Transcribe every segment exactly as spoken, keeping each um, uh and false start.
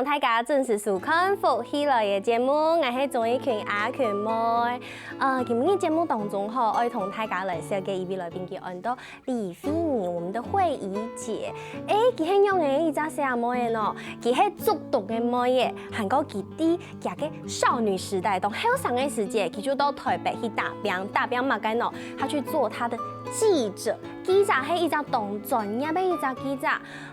大家準時收看《福氣來了》節目，𠊎係鍾意群阿群妹。呃，今日節目當中吼，愛同大家來紹介一位來賓，佢安到李菲妮，我們的慧儀姐。誒，佢係仰仔一隻細妹仔呢？佢係竹東个妹仔，還過佢在佢个少女時代，當後生个時節，佢就到臺北去打拚，打拚麼个呢？他去做他的記者，記者係一隻當專業个一隻記者。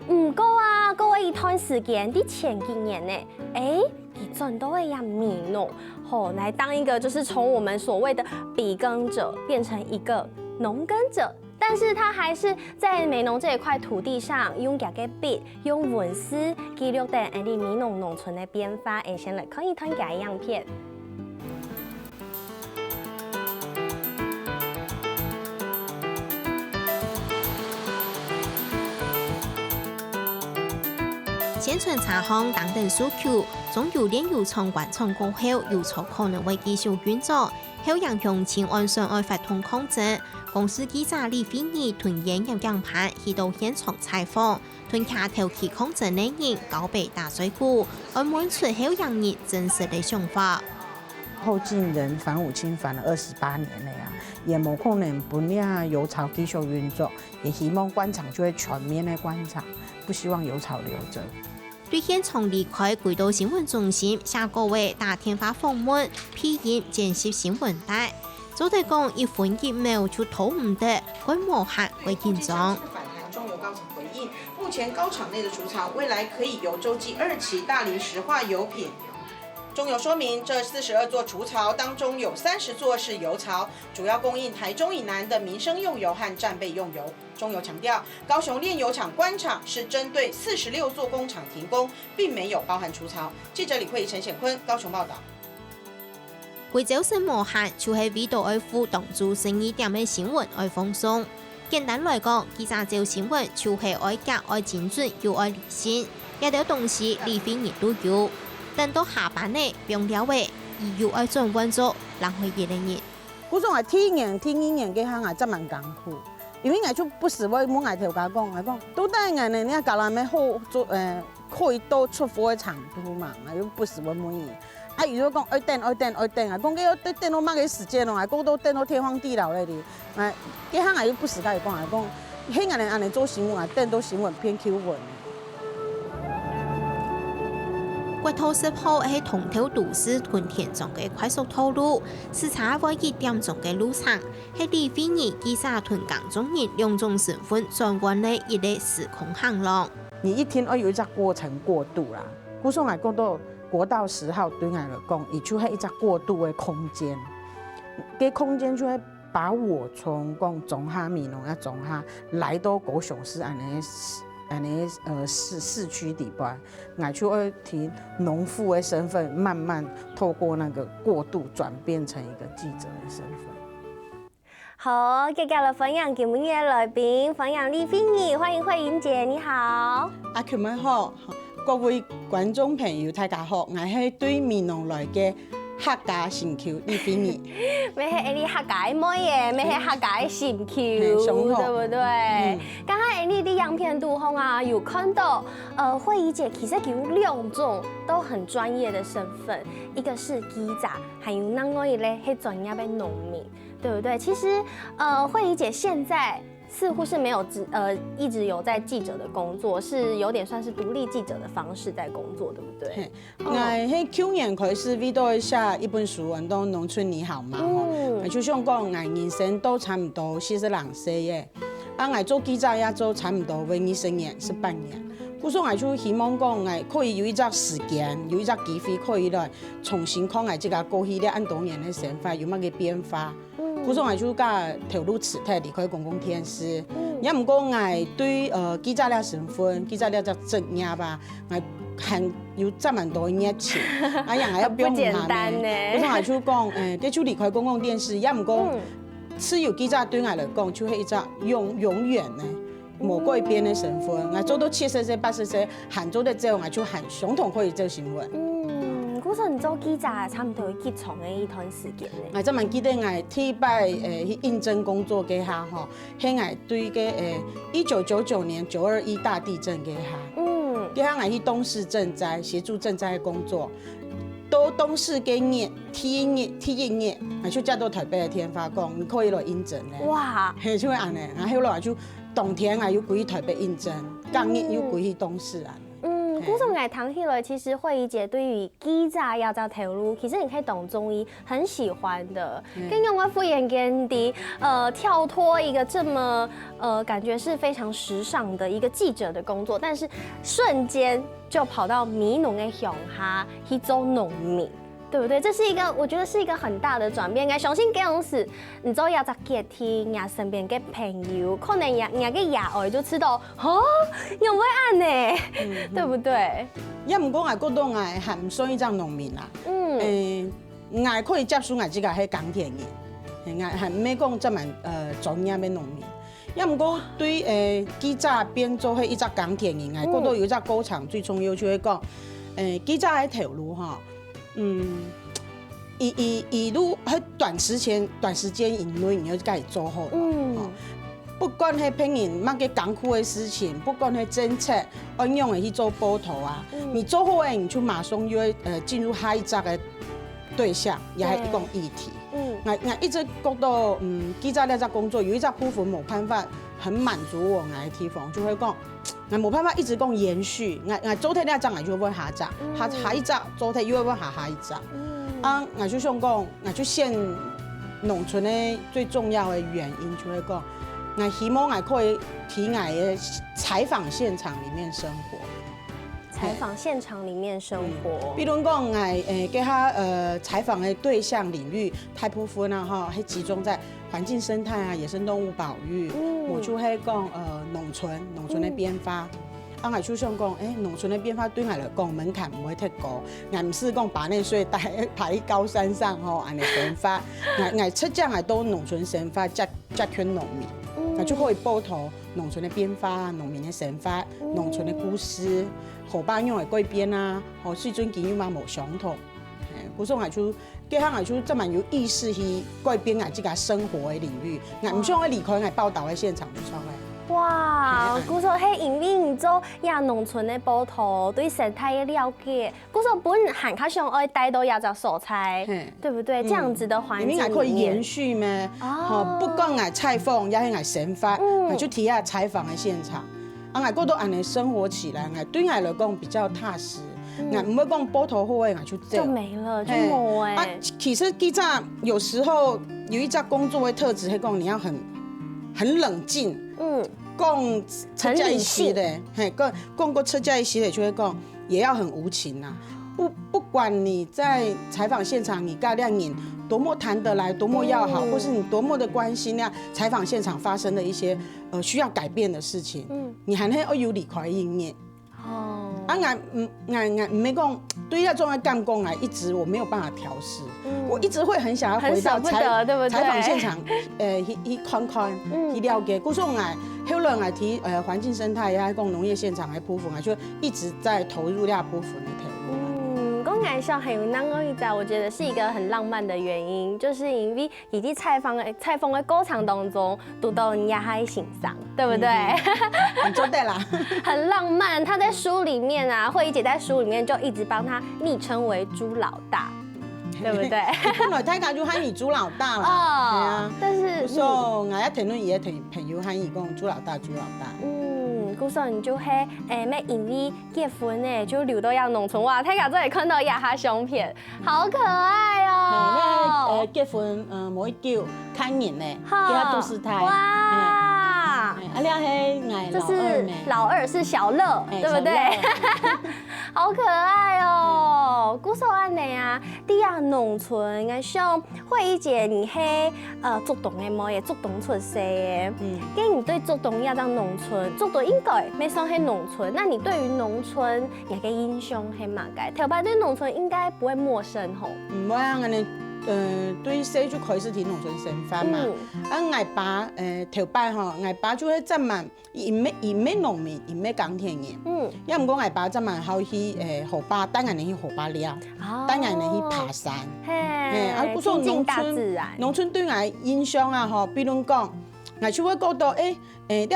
毋過啊，過了一段時間，在前幾年呢，誒，佢轉到了這美濃，吼，來當一個就是從我們所謂的筆耕者變成一個農耕者。 但是他還是在美濃這一塊土地上，用佢个筆，用文字記錄等𠊎俚美濃農村个變化。𠊎先來看一段佢个影片。先前車項等等需求，中油煉油廠關廠過後，油廠可能會繼續運作。後營鄉親安順愛發動抗爭，公視記者李菲妮同演員仰般去到現場採訪，同徛頭去抗爭个人交陪打嘴鼓，愛問出後營人真實个想法。後進人反五輕反了二十八年了呀，也無可能分這油廠繼續運作，也希望官場就會全面的官場，不希望油廠留著。 對現場離開，歸到新聞中心寫稿仔，打電話訪問，配音剪輯新聞帶。做得講，一分一秒就拖毋得，會無閒，會緊張。反彈中油高層回應，目前高廠內的儲槽未來可以由洲際二期大林石化油品。中油說明，這四十二座儲槽當中有三十座是油槽，主要供應台中以南的民生用油和戰備用油。 中油強調，高雄煉油廠關廠是針對四十六座工廠停工，並沒有包含儲槽。記者李慧儀、陳顯坤高雄報導。歸朝晨無閒，就係為著愛赴當晝十二點个新聞愛放送。簡單來講，記者朝新聞就係愛遽、愛精準又愛理性，這兜東西李菲妮都有。等到下班了，放尞了，佢又愛轉換做另外一個人。 故所𠊎第一年、第二年該下𠊎正蠻艱苦，因為𠊎就不時會問𠊎頭家講，𠊎講，到底𠊎呢，你个橄欖个好做，呃，可以到出貨个程度嘛？𠊎就不時會問佢。啊，佢就講，愛等、愛等、愛等，𠊎講，該愛等、等到麼个時間咯？𠊎講到等到天荒地老了哩。啊，該下𠊎就不時甲佢講，𠊎講，係𠊎呢恁呢做新聞，𠊎等到新聞變舊聞。 國道十號係通透都市同田莊个快速道路，駛車愛一點鐘个路程，係李菲妮記者同耕種人兩種身份轉換个一個時空行廊。你一定愛有一隻過程過渡啦。故所𠊎講到國道十號對𠊎來講，佢就係一隻過渡个空間。該空間就係 把我從講庄下美濃个庄下，來到高雄市恁呢，恁呢，呃，市，市區底背，𠊎就會從農夫个身份，慢慢透過那個過渡，轉變成一個記者的身份。好，接下來歡迎今日个來賓，歡迎李菲妮，歡迎慧英姐，你好。阿Q們好，各位觀眾朋友，大家好，𠊎係對美濃來个 客家心臼李菲妮。乜係𠊎俚客家个妹仔，乜係客家个心臼，嘿，上好。對不對？嗯。剛剛𠊎俚在影片肚項啊，有看到，呃，慧儀姐其實有兩種都很專業的身份，一個是記者，還有另外一個係專業的農民，對不對？其實，呃，慧儀姐現在 似乎是沒有只，呃，一直有在記者的工作，是有點算是獨立記者的方式在工作，對不對？嘿，哦。𠊎係舊年開始為著寫一本書，安到《農村你好嗎》吼。嗯。𠊎就想講，𠊎人生都差毋多四十零歲了，啊，𠊎做記者也做差毋多會二十年，十八年。故所𠊎就希望講，𠊎可以有一隻時間，有一隻機會可以來重新看𠊎自家過去這恁多年个生活有麼个變化。 嗯。故所𠊎就甲頭路辭忒，離開公共電視。嗯。也毋過𠊎對，呃，記者這身份，記者這隻職業啊，𠊎還有這麼多熱情，啊，也還要不用不簡單呢。故所𠊎就講，欸，這就離開公共電視，也毋過，嗯，自由記者對𠊎來講，就係一隻永，永遠呢。 無改變个身份。𠊎做到七十歲、八十歲，還做得做，𠊎就還相同可以做新聞。嗯，故所你做記者差毋多有幾長个一段時間呢？𠊎正蠻記得𠊎第一擺，欸，去應徵工作該下吼，係𠊎對个，欸，一九九九年九二一大地震該下。嗯。該下𠊎去東勢賑災，協助賑災个工作。到東勢該日，第一日，第一日，𠊎就接到台北个電話講，你可以來應徵咧。哇！嘿，就會恁呢，然後後來就當天啊，又歸去台北應徵，隔日又歸去東勢啊。嗯，嘿。故所𠊎聽起來，其實慧儀姐對於記者這隻頭路，其實你可以當中意，很喜歡的。嗯。跟用外忽然間的，呃，跳脫一個這麼，呃，感覺是非常時尚的一個記者的工作，但是瞬間就跑到美濃个鄉下去做農民，對不對？這是一個，我覺得是一個很大的轉變。應該相信該當時，你做這隻決定，你身邊个朋友，可能也，你个爺哀就知道，哦，仰會恁呢，嗯，嗯。對不對？也毋過𠊎覺得𠊎還毋算一隻農民啊。嗯。欸， 𠊎可以接受𠊎自家係耕田人，𠊎還毋係講這滿，呃，專業个農民。也毋過對，呃，記者變做係一隻耕田人，𠊎覺得有一隻過程最重要就係講，呃，記者个頭路吼，嗯，一，一，一路係短時間，短時間以內你要自家做好嘛，嗯。吼。不管係別人麼个艱苦个事情，不管係政策，仰般个去做報導啊，嗯。你做好个，你就馬上又會，呃，進入下一隻个 對象，也係一個議題。對。嗯。𠊎，𠊎一直覺得，嗯，記者這隻工作有一隻部分無辦法很滿足𠊎个地方，就係講，𠊎無辦法一直講延續，𠊎，𠊎做忒這隻，𠊎就會下隻，嗯。下，下一隻做忒又會下下一隻。嗯。啊，𠊎就想講，𠊎就選農村个最重要个原因，就係講，𠊎希望𠊎可以在𠊎个採訪現場裡面生活。 採訪現場裡面生活。嗯，比如講，𠊎，欸，該下，呃，採訪个對象領域，大部分啊，吼，係集中在環境生態啊、野生動物保育，嗯。無就係講，呃，農村，農村个變化。嗯。啊，𠊎就想講，欸，農村个變化對𠊎來講，門檻毋會忒高。𠊎毋係講把內稅帶，排去高山上，吼，恁呢生活。𠊎，𠊎實際𠊎到農村生活，接，接近農民，嗯。𠊎就可以報導 農村个變化、農民个生活、嗯。農村个故事，河壩仰般个改變啊，吼，水準經驗嘛無相同。嘿，故所𠊎就，該下𠊎就真蠻有意識去改變𠊎自家生活个領域，𠊎毋想愛離開𠊎報導个現場就出來。哇，嘿，嘿。故所係因為你做這農村个報導，對生態个了解， 故所本還較想愛待到這隻所在，嘿。對不對？嗯。這樣子的環境裡面。因為𠊎可以延續咩？哦。吼，不管𠊎採訪，也係𠊎生活，嗯。𠊎就在該採訪个現場。啊，𠊎過到恁呢生活起來，𠊎對𠊎來講比較踏實。嗯。𠊎毋會講報導好个，𠊎就走。就沒了，就無欸。嘿。啊，其實記者有時候有一隻工作个特質，係講你要很，很冷靜。嗯。講出這一些的，很理性。嘿，講，講過出這一些的，就會講， 也要很無情啊。不，不管你在採訪現場，你跟那人多麼談得來，多麼要好，嗯。或是你多麼的關心那採訪現場發生的一些，呃，需要改變的事情，嗯。你還係愛有離開个意念。哦。啊，𠊎，嗯，𠊎，𠊎毋係講，對於這種个感覺，𠊎一直我沒有辦法調適。嗯。我一直會很想要回到採，很捨不得，對不對？採訪現場，呃，去，去看看，嗯。去了解。故所𠊎，後來𠊎在，呃，環境生態呀，講農業現場个部分啊，就 一直在投入這部分个投入。嗯，講𠊎想還有另外一隻，我覺得是一個很浪漫的原因，就是因為你在採訪的，採訪的過程當中，堵到人家還欣賞，對不對？嗯，嗯。你做對啦。很浪漫，他在書裡面啊，慧儀姐在書裡面就一直幫他昵稱為朱老大。 對不對？本來大家就喊你朱老大啦，哦，對啊。但是，故所，嗯。𠊎也聽到佢个朋，朋友喊佢講朱老大，朱老大。嗯，故所你就係，欸，乜因為結婚呢，就留到這農村，哇，大家做得看到這下相片，好可愛哦。嘿，該，呃，結婚，呃，無幾久，看人呢，哈，佢都係大。哇。嘿，嘿，啊，這係𠊎老二咩？這是老二，是小樂，嘿，對不對？小樂。好可愛哦。故所恁呢啊， 在啊農村，𠊎想慧儀姐你係，呃，竹東个妹仔，竹東出世个。嗯。該你對竹東這隻農村，竹東應該乜算係農村，那你對於農村，你个印象係麼个？頭擺對農村應該不會陌生吼。毋會啊，𠊎呢，呃，對細就開始在農村生活嘛。嗯。啊，𠊎爸，呃，頭擺吼，𠊎爸就係專門 佢毋係，佢毋係農民，佢毋係耕田人。嗯。也毋過𠊎爸專門好去，欸，河壩，帶𠊎等去河壩尞，哦。帶𠊎等去爬山。嘿，嘿，啊，故所親近大自然。農村，農村對𠊎印象啊，吼，比如講，𠊎就會覺得，欸，欸，這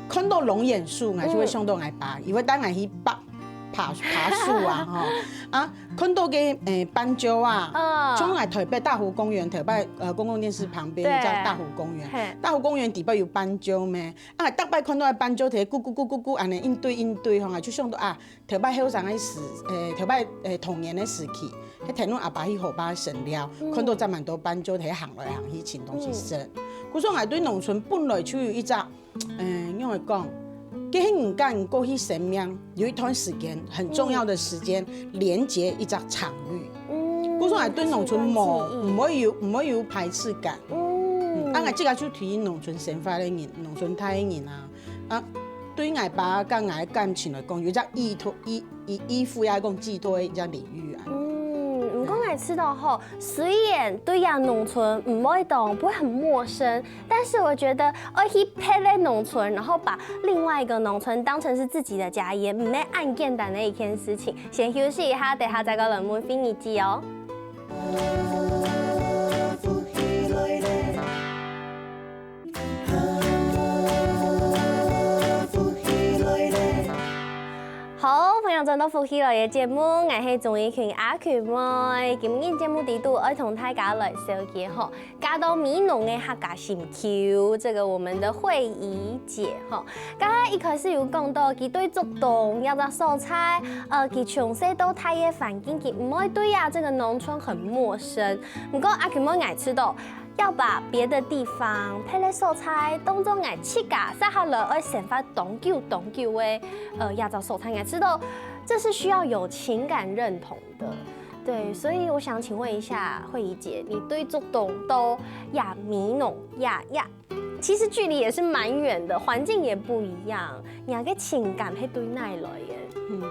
看到龍眼樹，𠊎就會想到𠊎爸，因為當𠊎去爬爬爬樹啊，吼，啊，看到个誒斑鳩啊，像𠊎台北大湖公園，台北呃公共電視旁邊有隻大湖公園，大湖公園底背有斑鳩咩？啊，逐擺看到个斑鳩，佢咕咕咕咕咕，恁樣應對應對吼，就想到啊，頭擺後生个時，誒，頭擺誒童年个時期，該天路阿爸去河壩脣尞，看到真蠻多斑鳩，佢行來行去尋東西食。故所𠊎對農村本來就有一隻，誒，仰會講，該係人家過去生命有一段時間很重要的時間，連接一隻場域。故所𠊎對農村無，毋會有毋會有排斥感。嗯，啊，𠊎自家就屬於農村生活个人，農村大个人啊。 啊，對𠊎爸佮𠊎感情來講，有隻依託依依依附啊，講寄託个一隻領域啊。嗯，毋過𠊎知道吼，雖然對呀農村毋會懂，不會很陌生，但是我覺得愛去別个農村，然後把另外一個農村當成是自己的家，也毋係恁簡單的一件事情。先休息一下，等下再過來問Finny姐哦。 好，歡迎轉到福氣來了節目，𠊎係鍾怡群阿群妹。今日節目裡肚愛同大家來紹介吼，嫁到美濃个客家心臼，這個我們的慧儀姐吼。剛剛一開始有講到，佢對竹東這隻所在，呃，佢從細到大个環境，佢毋會對啊這個農村很陌生。毋過阿群妹𠊎知道， 要把別的地方、別个所在當做𠊎自家接下來愛生活當久當久个，呃，這隻所在，𠊎知道這是需要有情感認同的。對，所以我想請問一下慧儀姐，你對竹東到呀美濃呀呀，其實距離也是蠻遠的，環境也不一樣，你个情感係對哪來个？嗯，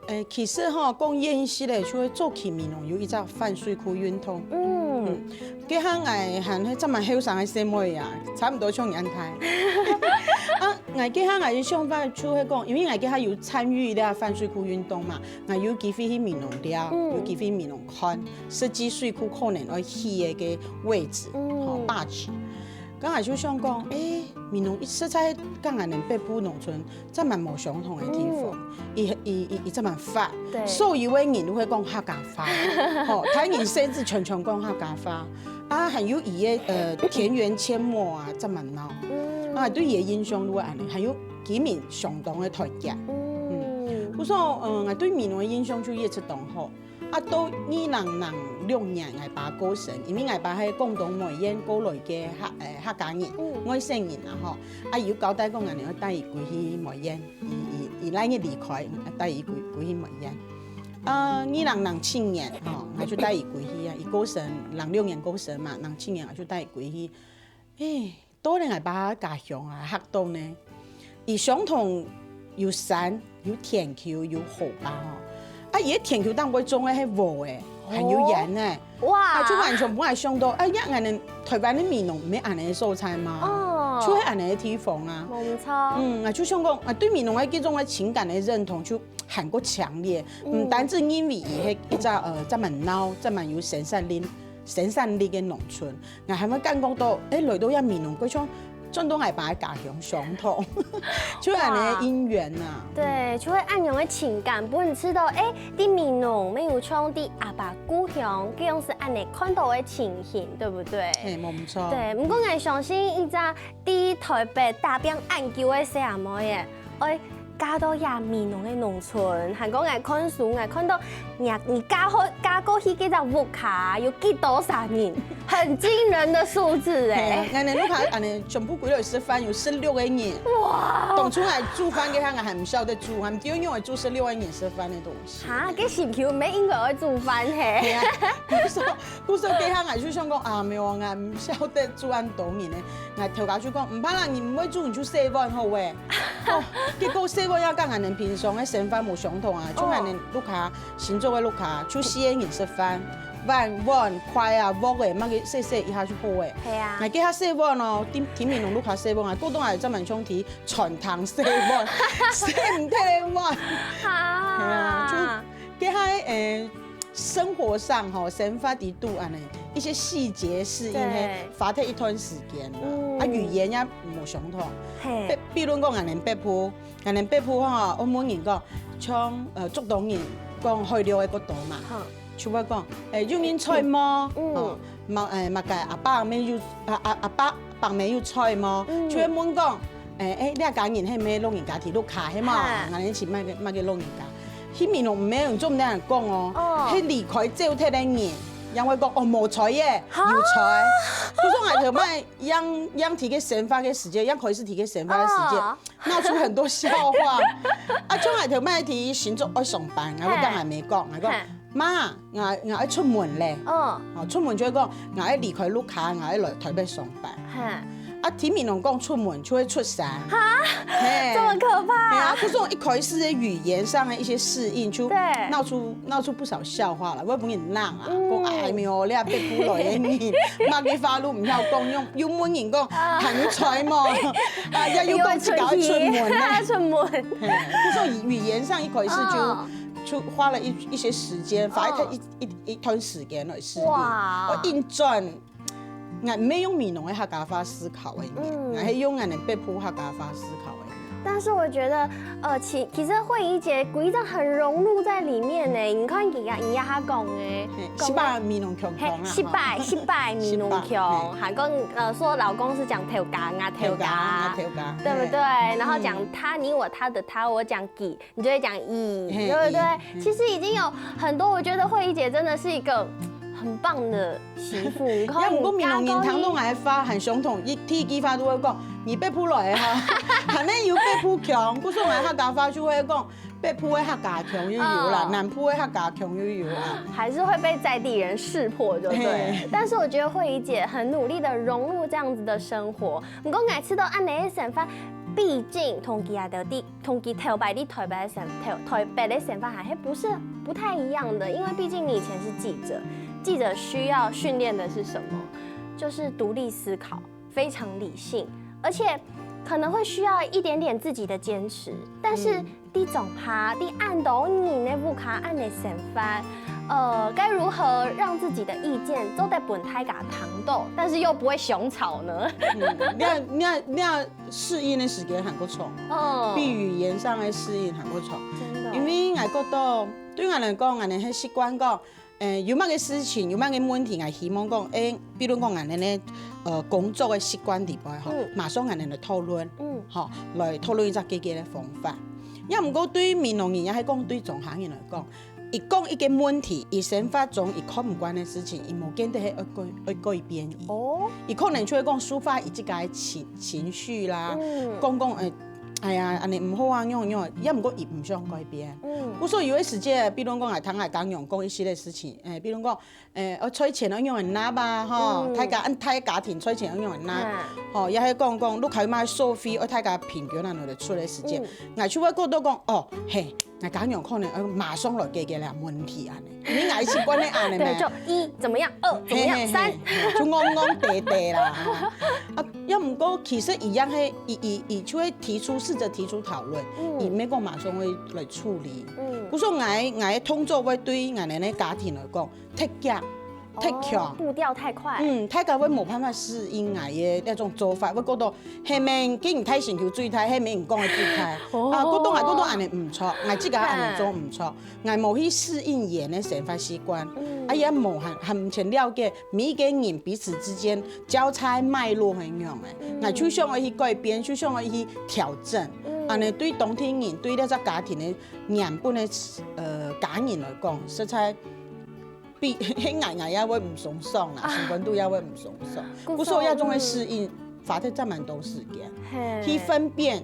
誒，其實吼，講現實个，就係早期美濃有一隻反水庫運動。嗯，該下𠊎還係正蠻後生个細妹啊，差毋多像你恁大。啊，𠊎該下𠊎个想法就係講，因為𠊎該下有參與這反水庫運動嘛，𠊎有機會去美濃尞，有機會美濃看，實際水庫可能愛起个个位置，吼，壩池。 該𠊎就想講，誒，美濃一實在佮𠊎等北部農村，真蠻無相同个地方。佢佢佢佢真蠻闊，所有个人都會講客家話，吼，大人細子全全講客家話。啊，還有佢个呃田園阡陌啊，真蠻鬧。啊，對佢个印象都會恁樣，還有居民相當个團結。嗯，故所，嗯，𠊎對美濃个印象就一直當好。 啊，到二零零六年，𠊎爸過身，因為𠊎爸係廣東梅縣過來个客誒客家人，外省人啊吼。啊，佢有交代講，恁樣愛帶佢歸去梅縣，佢佢佢哪日離開，帶佢歸歸去梅縣。啊，二零零七年吼，𠊎就帶佢歸去啊。佢過身，零六年過身嘛，零七年𠊎就帶佢歸去。誒， 到了𠊎爸家鄉啊，嚇到呢！佢鄉堂有山、有田坵、有河壩吼，啊，佢个田坵頂背種个係禾誒，還有菸誒。哇！啊，就完全毋會想到，哎呀，𠊎等台灣个美濃毋係恁樣个所在嘛，就係恁樣个地方啊。無錯。嗯，啊，就想講，啊，對美濃个這種个情感个認同就還過強烈，毋單淨因為佢係一隻呃，這麼鬧、這麼有生產力、生產力个農村， 𠊎還會感覺到，誒，來到這美濃，好像轉到𠊎爸个家鄉相同，就恁樣个因緣啊。對，就會恁樣个情感，分你知道，誒，在美濃，乜有像在阿爸故鄉，這樣係恁樣看到个情形，對不對？嘿，無毋著。對，毋過𠊎相信，一隻在台北打拚恁久个細阿妹仔， 愛嫁到這美濃个農村，還過𠊎看書，𠊎看到你你嫁好嫁過去該隻屋下有幾多儕人，很驚人的數字誒。嘿啊，𠊎等屋下恁樣全部歸來食飯有十六個人。哇！當初𠊎煮飯該下，𠊎還毋曉得煮，還毋知仰會煮十六個人食飯个東西。哈，該心臼毋係應該愛煮飯嘿？嘿啊，故所故所該下𠊎就想講啊，無啊，𠊎毋曉得煮恁多人呢。 𠊎頭家就講，毋怕啦，你毋會煮，你就洗碗好誒。哦，結果洗碗也佮𠊎等平常个生活無相同啊，像𠊎等屋下，新竹个屋下，就四個人食飯，碗、碗、筷啊、鑊誒，麼个洗洗一下就好誒。係啊。𠊎該下洗碗哦，在在美濃屋下洗碗啊，過到來專門像在餐廳洗碗，洗毋忒个碗。哈。係啊，就該下誒，生活上吼，生活裡肚恁呢一些細節適應，對。嘿，花忒一段時間啦。嗯。啊，語言也無相同。嘿比，比如講，𠊎等北部，𠊎等北部吼，𠊎問人講，像呃，竹東人講海陸个較多嘛，好就會講，誒，有人在無？嗯哦，麼，誒，麼个阿伯姆有，阿阿阿伯伯姆有在無？嗯就會問講，誒誒，這家人係毋係老人家在屋下係無？哈𠊎等係麼个麼个老人家？ 去美濃毋係用中文恁樣講哦，哦係離開走忒个人，也會講哦無在耶，哈有在。就說𠊎頭擺樣樣在該生活个時節，樣開始在該生活个時節哦，鬧出很多笑話。啊，像𠊎頭擺在新竹愛上班，𠊎會跟𠊎姆講，𠊎講嘿媽，𠊎𠊎愛出門咧。嗯，哦，出門就會講，𠊎愛離開屋下，𠊎愛來台北上班。哈，啊，在美濃講出門就會出山。哈，嘿這麼可怕。對啊，就這種一開始的語言上的一些適應，就對鬧出鬧出不少笑話了，會分人鬧啊，嗯講哎喲，你啊北部來的人，麼个話都毋曉講，又又問人講，啊還有在無？啊，也有講自家愛出門呢。出門。嘿，就說語言上一開始就、哦就花了一一些時間，花一哦一一一段時間來適應，哇我硬轉。 𠊎毋係用美濃个客家話思考个人，嗯𠊎係用𠊎等北部客家話思考个人。但是我覺得，呃，其其實慧儀姐規則很融入在裡面呢。你看你呀，你呀，他講哎嘿，，失敗美濃腔腔啊，嘿，失敗失敗美濃腔，還講呃說老公是講頭家啊頭家，頭家，對不對？然後講他你我他的他，我講佢，你就會講佢，嘿對不對佢？其實已經有很多，我覺得慧儀姐真的是一個很棒的媳婦。你看也毋過美濃人聽到你𠊎个話還相同，一第一句話都會講，你北部來个哈，還能有北部腔，故所𠊎客家話就會講，北部个客家腔又有啦，哦南部个客家腔又有啦。還是會被在地人識破，對不對嘿？但是我覺得慧儀姐很努力的融入這樣子的生活。毋過𠊎知道恁樣个生活，畢竟同佢啊的地，同佢頭擺在台北个生，台台北个生活還係不是不太一樣的，因為畢竟你以前是記者，記者需要訓練的是什麼？就是獨立思考，非常理性，而且可能會需要一點點自己的堅持，但是。在庄下，在恁多人个屋下恁樣生活，呃，該如何讓自己的意見做得分大家聽到，但是又不會相吵呢？嗯，你啊你啊你啊適應个時間還較長，嗯，比語言上个適應還較長。真的，因為𠊎覺得，對𠊎來講，𠊎等係習慣講，誒，有麼个事情，有麼个問題，𠊎希望講，誒，比如講𠊎等呢，呃，工作个習慣裡背吼，嗯馬上𠊎等來討論，嗯吼，來討論一隻解決个方法。也毋過對美濃人，也係講對庄下人來講，佢講一個問題，佢生活中佢看毋慣个事情，佢無見得係愛改愛改變佢。哦，佢可能就會講抒發佢自家个情情緒啦，嗯講講誒，哎呀，恁樣毋好啊，仰仰，也毋過佢毋想改變。嗯故所有个時節，比如講，𠊎聽𠊎家娘講一些个事情，誒，比如講，誒，呃，菜錢愛仰般拿啊，吼，嗯大家，嗯，大家庭菜錢愛仰般拿，嗯吼，也係講講，你看嘛，收費愛大家平均啊，來出个時間，嗯𠊎就會覺得講，哦，嘿，𠊎家娘可能愛馬上來解決這問題恁樣，因為𠊎習慣个恁樣對，嘛。就一怎麼樣，二怎麼樣，嘿嘿嘿三，就戇戇呆呆啦。啊，也毋過其實佢也係，佢佢佢就會提出，試著提出討論，嗯佢毋係講馬上會來處理。嗯，故所𠊎𠊎个動作會對𠊎等个家庭來講，忒遽，忒哦遽。步調太快，嗯，大家會無辦法適應𠊎个該種做法，會覺得，係毋係，既然大成就最大，係毋係你講个最大。哦啊，覺得𠊎覺得恁樣毋著，𠊎自家恁樣做毋著，𠊎無去適應佢等个生活習慣，嗯啊也無還還毋曾了解每一個人彼此之間交差脈絡係仰般个。嗯𠊎就想愛去改變，就想愛去調整。嗯恁樣對當地人，對這隻家庭个原本个呃家人來講，實在比係𠊎𠊎也會毋鬆爽啦，心肝肚也會毋鬆爽。故故所也總會適應，花忒真蠻多時間嘿去分辨，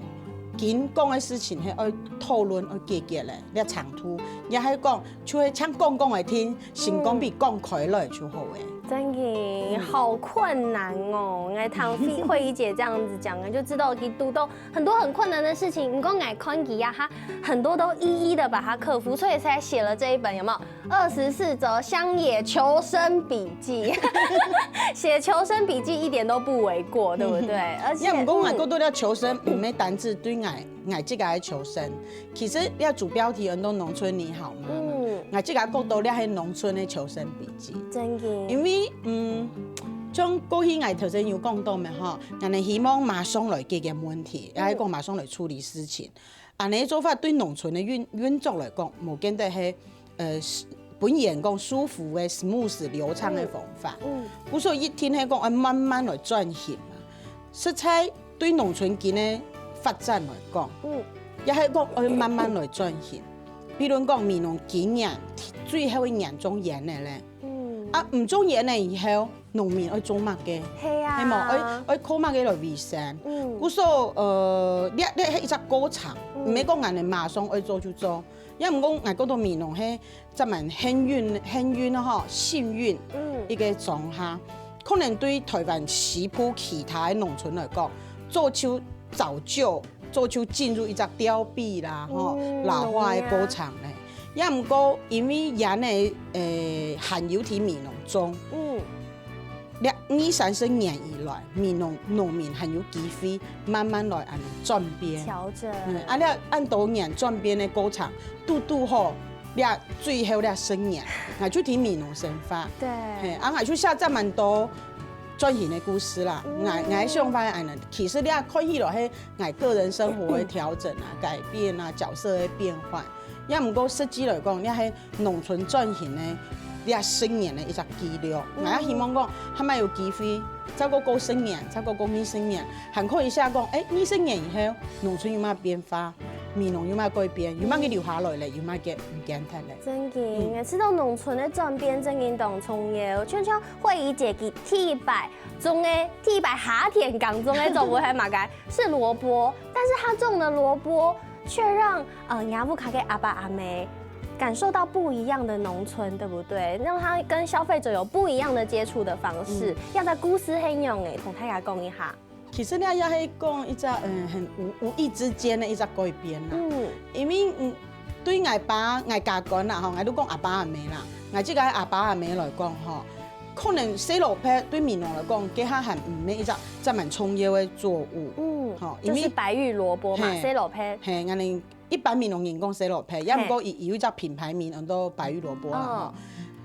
緊講个事情係愛討論、愛解決个，這程度，也係講就係像講講个聽，成功比講開來就好个。真的好困難哦！來聽慧慧儀姐這樣子講，就知道佢堵到很多很困難的事情。毋過𠊎看佢啊，他很多都一一的把它克服，所以才寫了這一本，有沒有？二十四則鄉野求生筆記，寫求生筆記一點都不為過，對不對？而且，也毋過𠊎嗯覺得這求生毋係單止對𠊎，𠊎自家个求生，其實這主標題很多農村你好嗎？嗯 𠊎自家覺得這係農村个求生筆記。真个。因為，嗯，像過去𠊎頭先有講到咩吼，𠊎等希望馬上來解決問題，也係講馬上來處理事情。恁樣做法對農村个運，運作來講，無見得係，呃，本源講舒服个、smooth 流暢个方法。嗯。故所一定係講愛慢慢來轉型嘛。實在對農村經濟个發展來講，嗯。也係講愛慢慢來轉型。比如講，美濃今年最後一年種菸仔咧，嗯。啊，毋種菸仔以後，農民愛做麼个？係啊。係無？愛，愛靠麼个來維生？嗯。故所，呃，這，這係一隻過程，嗯。毋係講𠊎等馬上愛做就做。也毋過，𠊎講到美濃係 這蠻幸運，幸運吼，幸運，嗯。一個庄下，可能對臺灣西部其他个農村來講，早就，早就，早就進入一隻凋敝啦，吼，嗯，老化个過程咧。也毋過，因為𠊎等，呃，還有在美濃種，嗯。這二三十年以來，美濃，農民還有機會慢慢來恁樣轉變。調整。嗯，啊，這恁多年轉變个過程， 堵堵好，這最後這十年，𠊎就在美濃生活。對。嘿，啊，𠊎就寫這蠻多轉型个故事啦。嗯。𠊎，𠊎个想法係恁樣，其實這看起來係𠊎個人生活个調整啊、改變啊、角色个變換。也毋過實際來講，這係農村轉型个這十年个一隻記錄。嗯。𠊎也希望講，還蠻有機會，再過過十年，再過過二十年，還可以寫講，欸，二十年以後，農村有麼个變化？ 美濃有麼个改變，有麼个留下來咧，有麼个毋見忒咧。真个，嗯。𠊎試著農村个轉變真个當重要。像像慧儀姐佢第一擺種个，第一擺下田耕種个作物係麼个？是蘿蔔，但是她種的蘿蔔卻讓，呃，若屋下个阿爸阿姆感受到不一樣的農村，對不對？讓他跟消費者有不一樣的接觸的方式。嗯。這个故事係仰仔，同大家講一下。 其實這也係講一隻，嗯，很無，無意之間个一隻改變啦。嗯。因為，嗯，對𠊎爸、𠊎家官啦，吼，𠊎都講阿爸阿姆啦，𠊎自家个阿爸阿姆來講，吼，可能西蘿蔔對美濃來講，佢還，還毋係一隻，隻蠻重要个作物。嗯，吼，因為，就是白玉蘿蔔嘛，嘿，西蘿蔔。嘿，𠊎等 一般美濃人講西蘿蔔，也毋過佢，佢有一隻品牌名安到白玉蘿蔔啦，吼。哦。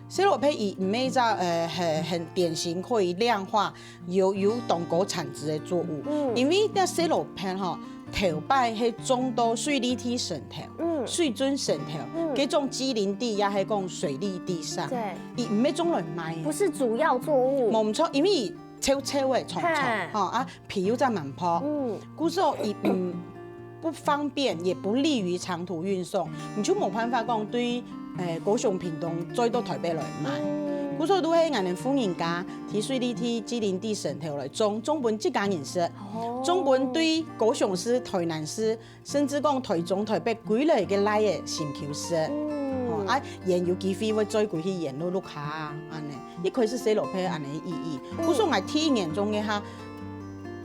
西蘿蔔佢毋係一隻，呃，很，很典型可以量化，有，有當高產值个作物。嗯。因為這西蘿蔔吼，頭擺係種到水利地脣頭，嗯。水圳脣頭，嗯。該種基林地也係講水利地上，對。佢毋係種來賣个。不是主要作物。無錯，因為佢 臭臭个，蟲蟲，嘿。吼，啊，皮又再蠻薄。嗯。故所佢，嗯，不方便，也不利於長途運送，你就無辦法講對，呃，高雄、屏東載到臺北來賣。嗯。故所都係𠊎等婦人家，在水利地、基林地脣頭來種，種分自家人食，哦。種分對高雄市、臺南市 甚至講臺中、臺北歸來个倈仔心臼食。嗯。吼，啊，𠊎有機會會載佢去𠊎屋下啊，恁樣。一開始西蘿蔔恁樣个意義，嗯。故所𠊎第一年種个下，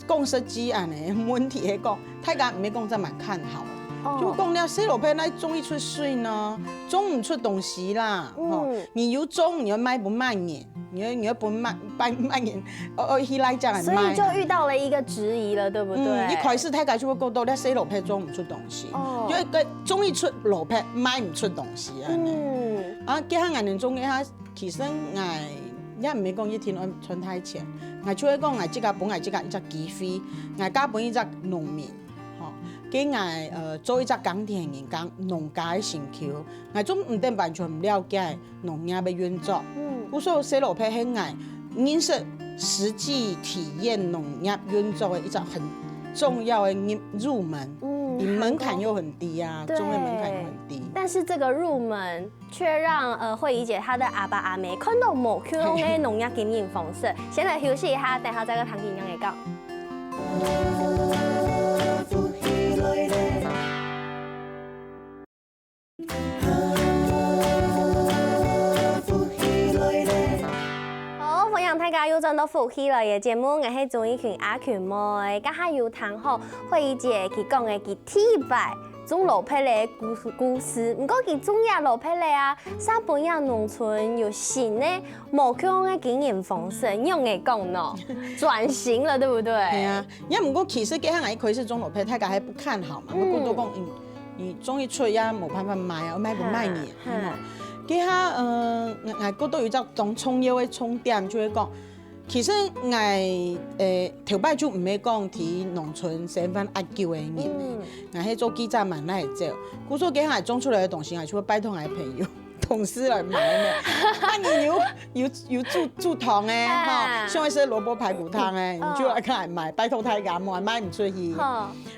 講實際恁樣問題係講，大家毋係講真蠻看好。哦。就講了西蘿蔔哪種得出水呢？種毋出東西啦。吼，嗯。你有種，你愛賣分麼人？ 你愛，你愛分麼，麼，麼人，哦，哦，去哪隻來賣啊？所以就遇到了一個質疑了，對不對？嗯，一開始大家就會覺得，這西蘿蔔種毋出東西，哦。就一個種得出蘿蔔，賣毋出東西啊。嗯。啊，這下𠊎等種个下，其實𠊎也毋係講一定愛賺大錢，𠊎就係講𠊎自家分𠊎自家一隻機會，𠊎嫁分一隻農民，吼，該𠊎，呃，做一隻耕田人，耕，農家个心臼， 𠊎總毋得完全毋了解農業个運作。嗯。故所西蘿蔔係𠊎認識、實際體驗農業運作个一隻很重要个入，入門。嗯，佢門檻又很低啊，對。種个門檻又很低。但是這個入門卻讓，呃，慧儀姐她的阿爸阿姆看到無共樣个農業經營方式。先來休息一下，等下再跟唐景陽來講。 好，歡迎大家又轉到福氣來了節目，𠊎係鍾意群阿群妹。頭下有聽吼，慧儀姐佢講个佢第一擺種蘿蔔个故事，故事。毋過佢種這蘿蔔个啊，煞分這農村有新个、無共樣个經營方式，仰仔講呢？轉型了，對不對？係啊，也毋過其實該下𠊎一開始種蘿蔔，大家還不看好嘛，嗯。會覺得講，嗯， 你種一出也無辦法賣啊，賣分麼人，嗯，係無？嗯。該下，呃，𠊎𠊎覺得有一隻當重要个重點，就係講，其實𠊎，呃，頭擺就毋係講在農村生活恁久个人呢，𠊎係做記者蠻耐走，故所該下種出來个東西，𠊎就會拜託𠊎朋友、同事來買呢。啊，你有有有煮煮湯个，吼，想愛食蘿蔔排骨湯个，你就來同𠊎買，拜託大家莫買毋出去。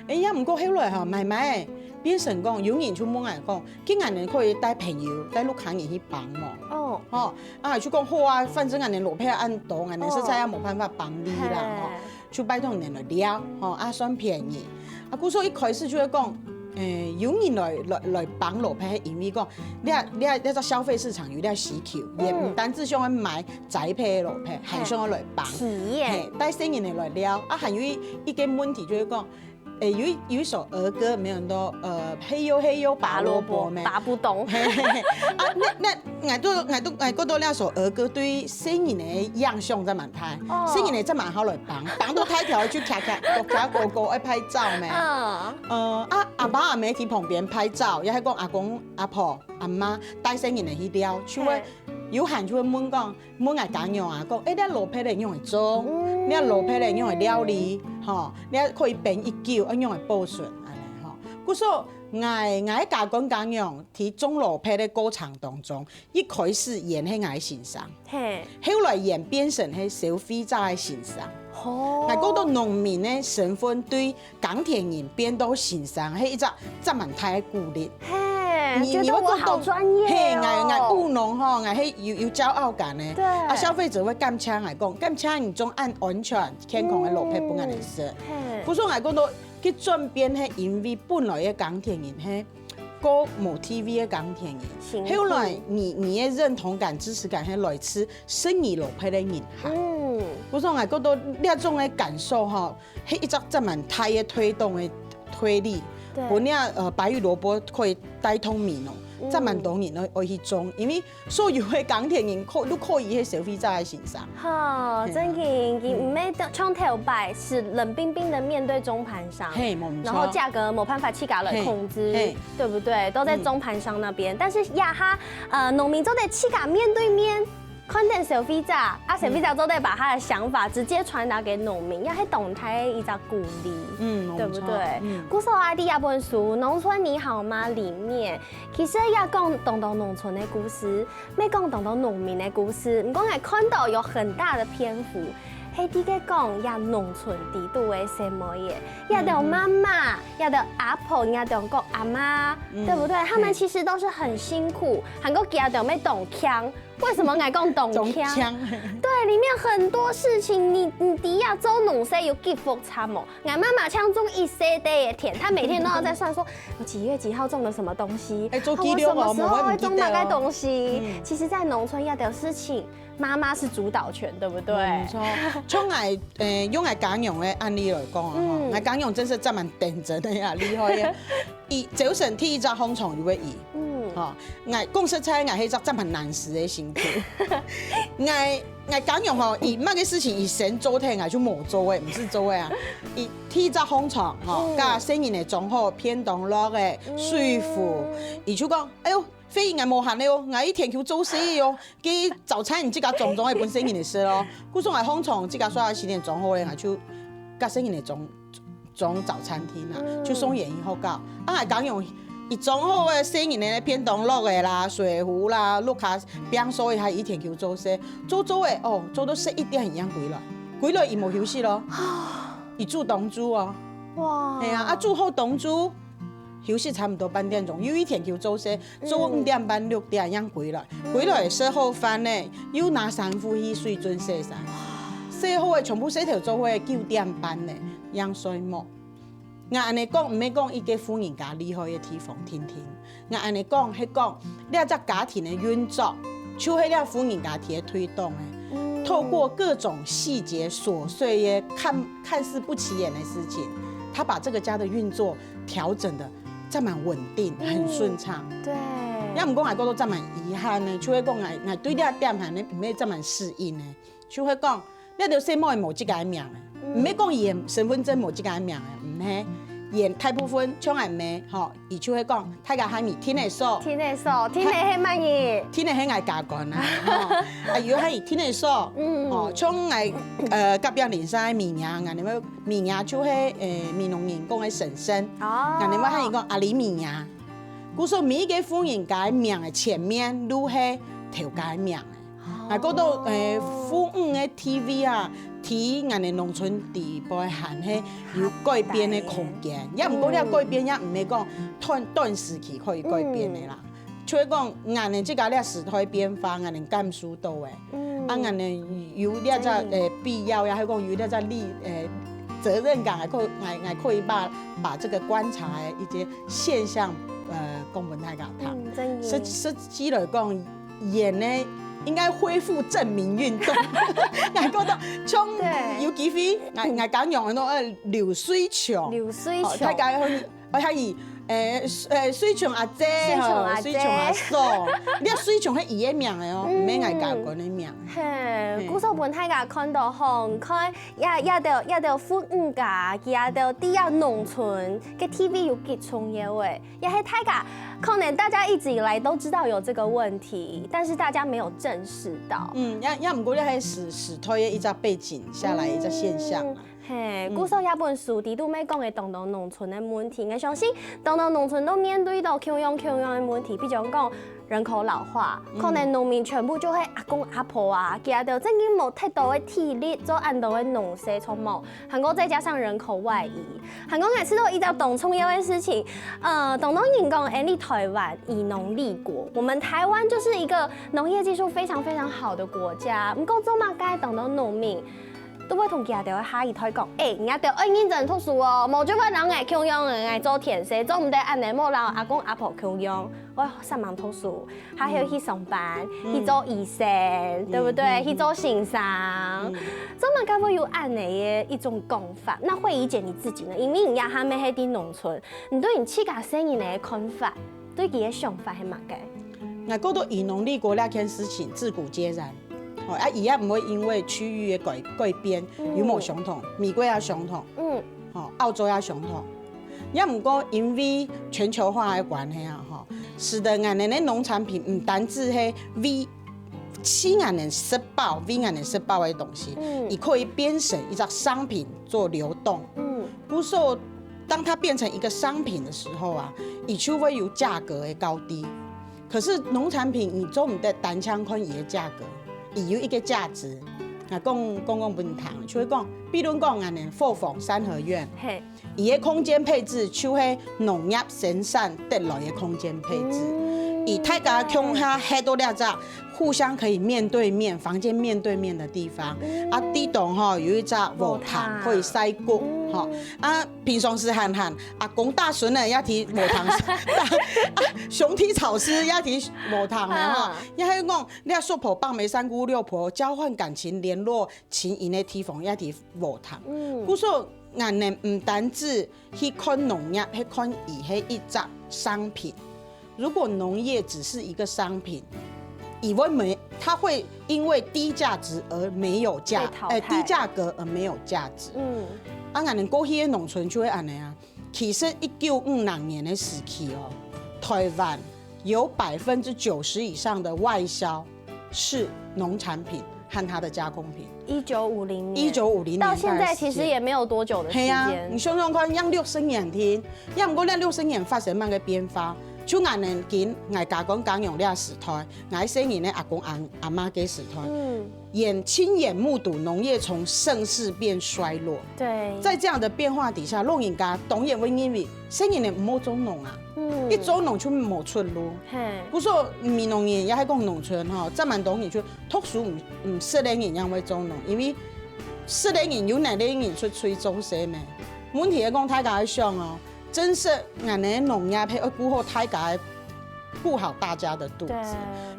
哎呀，毋過後來吼，買買，變成講有人就問𠊎講， 該𠊎等可以帶朋友、帶屋下人去幫無？哦，吼，啊，就講好啊，反正𠊎等蘿蔔恁多，𠊎等實在也無辦法幫你啦，吼，就拜託你等來尞，吼，啊，算便宜。啊，故所一開始就會講，欸，有人來來來幫蘿蔔，因為講，這這這隻消費市場有這需求，也毋單止想要買栽培个蘿蔔，還想要來幫，體驗，嘿，帶細人仔來尞。啊，還有一一個問題就係講， 欸，有一有一首兒歌，沒有很多，呃，嘿喲嘿喲拔蘿蔔咩？拔不動。嘿嘿嘿，啊，那那𠊎都𠊎都𠊎覺得那首兒歌對細人个影響真蠻大，細人个真蠻好來幫，幫到大條就徛徛，徛高高愛拍照咩？嗯，呃，啊，阿爸阿姆在旁邊拍照，也還講阿公阿婆阿媽帶細人仔去尞，就會有閒就會問講， 問𠊎家娘啊，講，欸，這蘿蔔仔仰仔種，這蘿蔔仔仰仔料理，吼，這可以冰幾久，愛仰仔保存，恁仔吼。故所，𠊎𠊎个家官家娘在種蘿蔔个過程當中，一開始佢係𠊎个先生，嘿，後來佢變成係消費者个先生。哦，𠊎講到農民个身份對 耕田人變到先生，係一隻真蠻大个鼓勵。嘿，你你會感覺到，覺得我好專業哦。嘿，𠊎𠊎務農吼，𠊎係有有驕傲感个。對。啊，消費者會感謝𠊎講，感謝你種恁安全、健康个蘿蔔分𠊎等食。嘿。故所𠊎講到，去轉變係因為本來个耕田人係過無地位个耕田人，後來你你个認同感、支持感係來自食你蘿蔔个人客。嗯。故所𠊎講到這種个感受吼， 係一隻真蠻大个推動个推力，對，分這呃白玉蘿蔔可以帶動美濃，真蠻多人愛愛去種，因為所有个耕田人可都可以係消費者个先生。好，真緊，佢毋係像頭擺係冷冰冰的面對中盤商，嘿，無錯，然後價格無辦法去甲來控制，嘿，對不對？都在中盤商那邊，但是呀，他呃農民做得去甲面對面。 看等消費者，啊，消費者做得把他的想法直接傳達給農民，也係當大个一隻鼓勵，嗯，對不對？無錯，嗯。故所啊，在這本書《農村你好嗎》裡面，其實也講當多農村个故事，也講當多農民个故事。毋過𠊎看到有很大的篇幅，係在該講這農村底肚个細妹仔，這兜媽媽，這兜阿婆，這兜个阿媽，對不對？他們其實都是很辛苦，還過佢兜也當強。 為什麼𠊎講當強？當強。對，裡面很多事情，你你知啊，做農事有幾複雜無？𠊎媽媽像種一世代个田，她每天都要在算說，我幾月幾號種了什麼東西，欸，做記錄哦，啊，我什麼時候會種哪個東西。無問題的哦。嗯。其實，在農村要的事情，媽媽是主導權，對不對？嗯，沒錯。像𠊎，呃，用𠊎家娘个案例來講啊，吼，嗯。𠊎家娘真是真蠻頂真个呀，厲害呀。 佢朝晨第一隻䟘床就會佢。嗯。吼，𠊎講實在，𠊎係一隻真蠻懶尸个性格。𠊎𠊎家娘吼，佢麼个事情佢先做忒，𠊎就無做个，毋使做个啊。佢第一隻䟘床吼，嗯。甲細人仔裝好，便當摝个，嗯。水壺，佢就講：「哎喲，費事𠊎無閒了哦，𠊎去田坵做事哦。」 該早餐你自家裝裝个分細人仔食咯。故所𠊎䟘床，自家刷牙洗臉裝好咧，𠊎就甲細人仔裝裝早餐定啊，嗯。就送佢去學校。啊，𠊎家娘佢裝好个細人仔便當摝个啦、水壺啦、摝卡、餅，所以佢去田坵做事，做做个哦，做到十一點佢正歸來，歸來佢無休息咯，佢煮當晝哦。哇！係啊，啊煮好當晝， 休息差毋多半點鐘，又去田坵做事，做五點半、六點正歸來。歸來食好飯呢，又拿衫褲去水圳洗衫。洗好个全部事頭做好个九點半呢，正睡目。𠊎恁仔講，毋係講一個婦人家厲害个地方，定定。𠊎恁仔講，係講這隻家庭个運作，就係這婦人家在該推動个。透過各種細節瑣碎个看看似不起眼的事情，她把這個家的運作 調整得真蠻穩定，很順暢。嗯，對。也毋過𠊎覺得真蠻遺憾呢，就係講𠊎𠊎對這點還毋係真蠻適應呢，就係講，這兜細妹無自家个名仔，毋係講佢个身份證無自家个名仔，毋係，原大部分像𠊎姆，吼，佢就會講，大家喊佢聽得少。聽得少，聽得係麼人？聽得係𠊎家官啊，吼。啊，有喊佢聽得少，嗯。吼，像𠊎，呃，隔壁鄰舍个美雅，𠊎等个美雅就係，呃，美濃人講个嬸嬸。哦。𠊎等會喊佢講阿里美雅。故所每一個婦人家个名个前面都係頭家个名个。 啊，過到，誒，婦女个地位啊，在𠊎等農村地方還係有改變个空間。也毋過這改變也毋係講短，短時期可以改變个啦。就係講，𠊎等自家這時代變化，𠊎等感受到个。嗯。啊，𠊎等有這隻，誒，必要，也係講有這隻力，誒，責任感，還可，還，還可以把，把這個觀察的一些現象，呃，講分大家聽。嗯，真的。實，實際來講， 演呢，應該恢復正名運動。𠊎覺得像，對。有機會，𠊎，𠊎講用个，呃，流水唱。流水唱。哦，大家會，會喊佢，誒，誒，水唱阿姐吼，水唱阿姐。水唱阿嫂。你看水唱係佢个名个哦，嗯。毋係𠊎家官个名。嘿，嘿。故所分大家看到吼，你看，這，這兜，這兜婦女家，佢兜在這農村个地位有幾重要誒。 也係大家，可能大家一直以來都知道有這個問題，但是大家沒有正視到。嗯，也，也毋過這係時，時代个一隻背景下來一隻現象啊。嗯，嘿，嗯。故所這本書裡肚乜講个當多農村个問題，𠊎相信當多農村都面對到共樣共樣个問題，比如講人口老化，嗯。可能農民全部就係阿公阿婆啊，佢兜正經無忒多个體力做恁多个農事，著無？還過再加上人口外移， 還過𠊎試著一隻當重要个事情，呃，當多人講，誒，你台灣以農立國，我們台灣就是一個農業技術非常非常好的國家。毋過做麼个當多農民都會同佢兜个下一代講，誒，你兜愛認真讀書哦，無就會摎𠊎共樣，𠊎做田事，做毋得恁呢，莫摎阿公阿婆共樣。 愛煞猛讀書，還愛去上班，嗯。去做醫生，嗯，對不對？嗯，嗯。去做先生，嗯。做麼个會有恁呢个一種講法？那慧怡姐你自己呢？因為你也還沒係在農村，你對你自家細人仔个看法，對佢个想法係麼个？𠊎覺得以農立國這件事情自古皆然，吼，啊，佢也毋會因為區域个改，改變，嗯。有無相同，美國也相同，嗯。吼，澳洲也相同。 也毋過因為全球化个關係啊，吼，使得𠊎等个農產品毋單止係為，為𠊎等食飽，為𠊎等食飽个東西，嗯。佢可以變成一隻商品做流動。嗯。故所，當它變成一個商品的時候啊，佢就會有價格个高低。可是農產品你做毋得單淨看佢个價格，佢有一個價值。啊，講，講，講分你聽，就係講，比如講，𠊎等伙房三合院，嘿。 佢个空間配置就係農業生產得來个空間配置。嗯。佢大家共下歇到這隻，互相可以面對面，房間面對面的地方。嗯。啊，地上吼有一隻禾埕，禾埕。可以曬穀，嗯。吼。啊，平常時閒閒，阿公打孫仔也在禾埕，打，啊，兄弟吵事也在禾埕个吼。啊。也係講，你阿叔婆、伯姆、三姑六婆交換感情、聯絡情誼个地方也在禾埕。嗯。故所，𠊎等毋單止 去看農業，去看佢係一隻商品。如果農業只是一個商品，佢會沒，它會因為低價值而沒有價，被淘汰。呃，低價格而沒有價值。嗯。啊，𠊎等過去个農村就會恁呢啊。其實一九五零年个時期哦，台灣有百分之九十以上的外銷 是農產品和它的加工品。一九五零年。一九五零年代的時間。到現在其實也沒有多久的時間。係啊，你想想看，像六十年定，也毋過這六十年發生麼个變化？就𠊎等今，𠊎家官家娘這時代，𠊎細人个阿公阿，阿嬤个時代，嗯。眼，親眼目睹農業從盛世變衰落。對。在這樣的變化底下，老人家當然會認為，細人仔毋好做農啊。 嗯。一做農就無出路。嘿。故所美濃人也係講農村吼，正蠻多人就讀書毋，毋識个人也會做農，因為識个人有能力个人出去做事咩。問題係講大家愛想哦，真實𠊎等个農業係愛顧好大家个，顧好大家的肚子。對。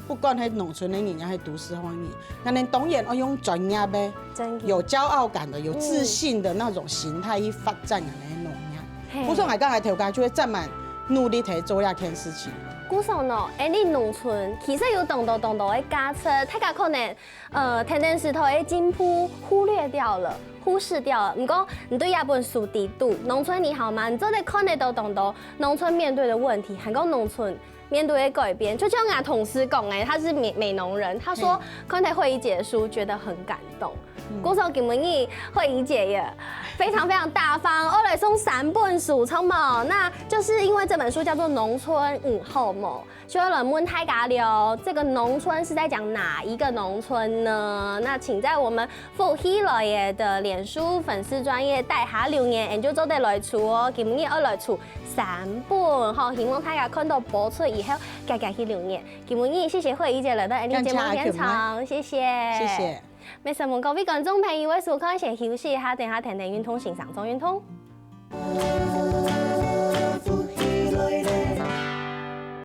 不管係農村个人也係都市化人，𠊎等當然愛用專業个、真的。有驕傲感的、有自信的那種形態去發展𠊎等个農業。 嘿。故所𠊎等个頭家就會正蠻努力在做這件事情。故所呢，恁呢農村其實有當多當多个價值，大家可能呃，天天石頭个進步忽略掉了，忽視掉了。毋過，你對這本書底肚，農村你好嗎？你做得看得到當多農村面對的問題，還有農村面對的改變。就像我同事講誒，他是美美濃人，他說看待慧儀姐的書，覺得很感動。故所今晡日慧儀姐也非常非常大方，哦，來送三本書，著無？那就是因為這本書叫做《農村毋好無》。 就要來問大家了，這個農村是在講哪一個農村呢？那請在我們福氣來了的臉書粉絲專頁底下留言，恁就做得來抽哦。今日愛來抽三本吼，希望大家看到播出以後，遽遽去留言。今日謝謝慧儀姐來到𫣆俚節目現場，謝謝，謝謝。沒什麼，各位觀眾朋友，愛收看先休息一下，等下天天運動，欣賞做運動。